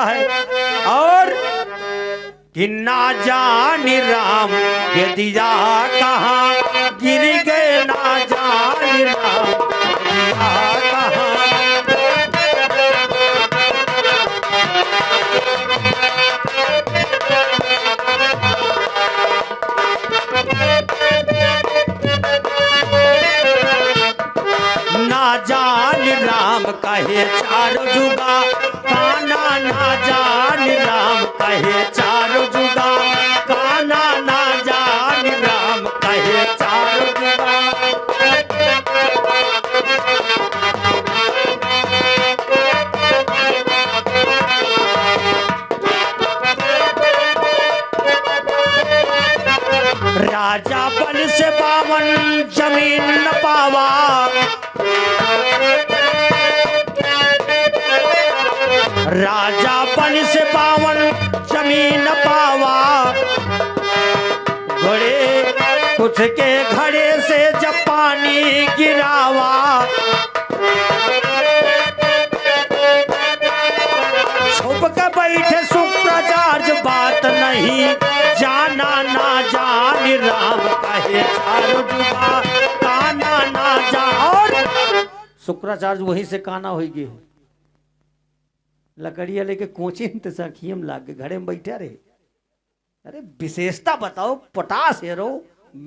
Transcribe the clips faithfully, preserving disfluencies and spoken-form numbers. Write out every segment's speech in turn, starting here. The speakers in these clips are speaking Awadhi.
है। और कि ना जानी राम बेदिया कहाँ गिर गए, ना जानी राम बेदिया कहाँ। ना जान राम कहे चार जुगा, काना ना जान राम कहे चार जुगा, काना ना जान राम कहे चार जुगा। राजा बन से बावन जमीन न पावा, राजा बन से बावन जमीन न पावा, घोड़े कुछ के घड़े से जब पानी गिरावा, छुप के बैठे शुक्राचार्य बात नहीं जाना, ना जान राम कहे चार जुगा, काना ना जा। और शुक्राचार्य वहीं से काना होई गए, लकड़िया लेके कोचिन त सखियम लाग के घरे में बैठा रहे। अरे विशेषता बताओ, पटास हेरो,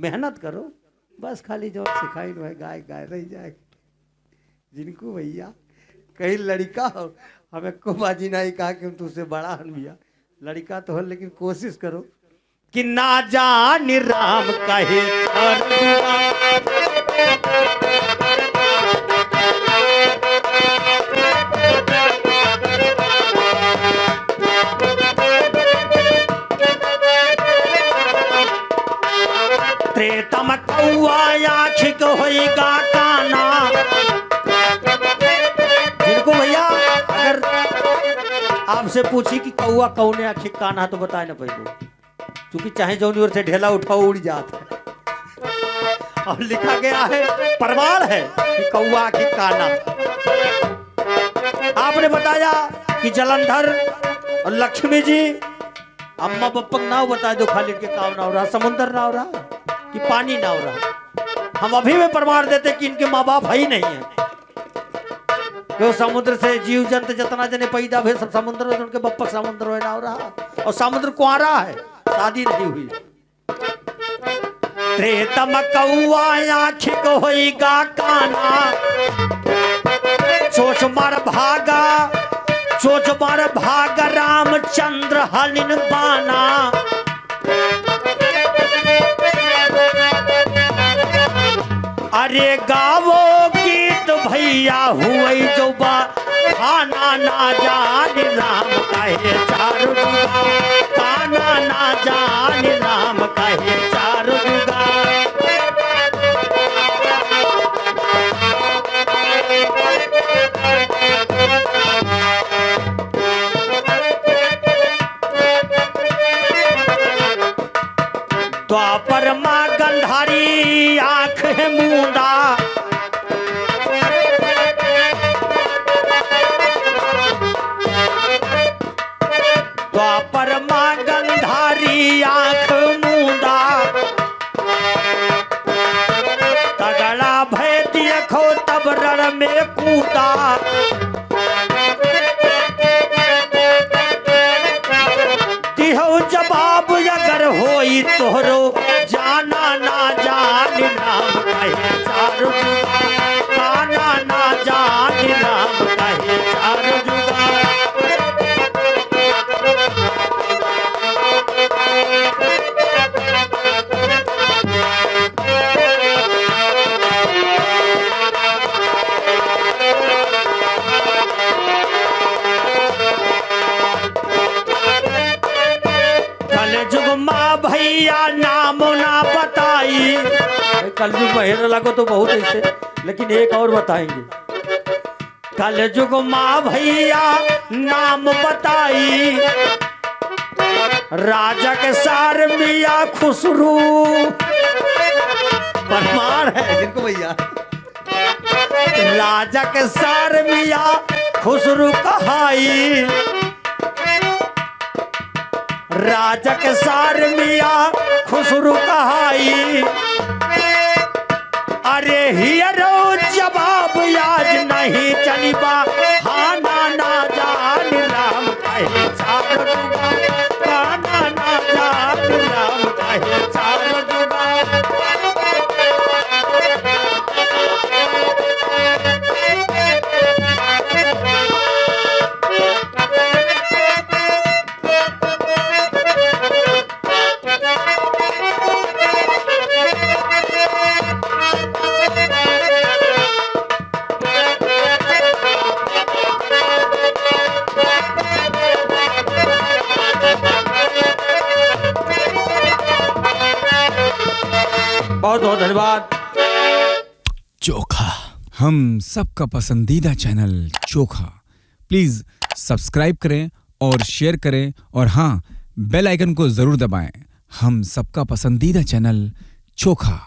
मेहनत करो, बस खाली जो सिखाइन भाई गाय गाय रह जाए। जिनको भैया कहीं लड़िका हो, हम एको बाजी नहीं कहा कि हम तुझसे बड़ा हन भैया, लड़िका तो हो लेकिन कोशिश करो कि ना जान राम कहे चार जुगा। त्रेता म कौआ आँखिक होइगा काना। जिनको भैया अगर आपसे पूछी कि कौआ कौने आँखिक काना है तो बताए ना पैबो, क्योंकि चाहे जौनी ओर से ढेला उठाओ उड़ जात है। और लिखा गया है, प्रमाण है कि कौआ आँखिक काना। आपने बताया कि जलंधर और लक्ष्मी जी अम्मा बप्पा का नाव बता दो, खाली इनके काव नाव रहा, समुंदर नाव रहा कि पानी नाव रहा। हम अभी में प्रमाण देते कि इनके माँ बाप है ही नहीं है। क्यों समुद्र से जीव जंत जितना जने पैदा भे सब समुद्र में, उनके बप्पा समुद्र में नाव रहा और समुद्र कुआरा है, शादी नहीं हुई। त्रेतम कौआ आँखिक होइगा काना, चोच मार भागा, चोच मार भाग रामचंद्र हलिन बाना। अरे गावो गीत भैया हुई जो बा, खाना ना जान राम कहे चार जुगा, खाना ना जान राम कहे चार जुगा। द्वापर मा गंधारी आँख मूंदा। द्वापर मा गंधारी आँख मूंदा। तगड़ा भय देखो तब रण में कूदा। दिहो जवाब अगर होई तोहरो, जाना ना जान राम कहे चार जुगा, काना ना जान राम कहे चार जुगा। कलजुग मा भैया नाम ना बताई। भाई, कलजुग में हेरे लगो तो बहुत ऐसे, लेकिन एक और बताएंगे। कलजुग मा भैया नाम बताई, राजा के सार मियाँ खुसरू। प्रमाण है जिनको भैया। राजा के सार मियाँ खुसरू कहाई। राजक सार मियाँ खुसरू कहाई। अरे हियरो जवाब आज नहीं चलिबा, हाँ ना ना जान राम कहे चार जुबान, हाँ ना ना जान राम कहे चार जुबान। बहुत बहुत धन्यवाद। चोखा, हम सबका पसंदीदा चैनल चोखा। प्लीज सब्सक्राइब करें और शेयर करें और हाँ, बेल आइकन को जरूर दबाएं। हम सबका पसंदीदा चैनल चोखा।